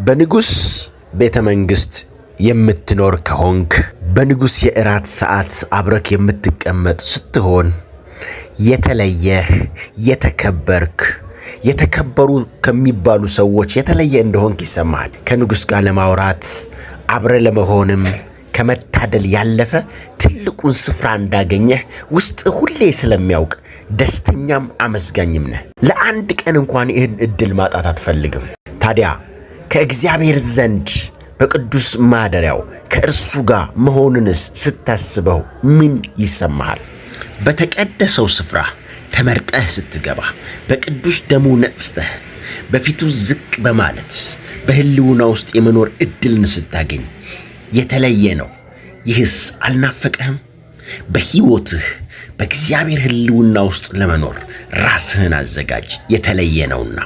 በንጉሥ ቤተ መንግሥት የምትኖር ከሆንክ፣ በንጉሥ የእራት ሰዓት አብረክ የምትቀመጥ ስትሆን የተለየህ፣ የተከበርክ፣ የተከበሩ ከሚባሉ ሰዎች የተለየ እንደሆንክ ይሰማሃል። ከንጉሥ ጋር ለማውራት አብረ ለመሆንም ከመታደል ያለፈ ትልቁን ስፍራ እንዳገኘህ ውስጥ ሁሌ ስለሚያውቅ ደስተኛም አመስጋኝም ነህ። ለአንድ ቀን እንኳን ይህን እድል ማጣት አትፈልግም። ታዲያ ከእግዚአብሔር ዘንድ በቅዱስ ማደሪያው ከእርሱ ጋር መሆንንስ ስታስበው ምን ይሰማሃል? በተቀደሰው ስፍራ ተመርጠህ ስትገባ፣ በቅዱስ ደሙ ነጽተህ በፊቱ ዝቅ በማለት በሕልውና ውስጥ የመኖር እድልን ስታገኝ የተለየ ነው። ይህስ አልናፈቀህም? በሕይወትህ በእግዚአብሔር ሕልውና ውስጥ ለመኖር ራስህን አዘጋጅ፣ የተለየ ነውና።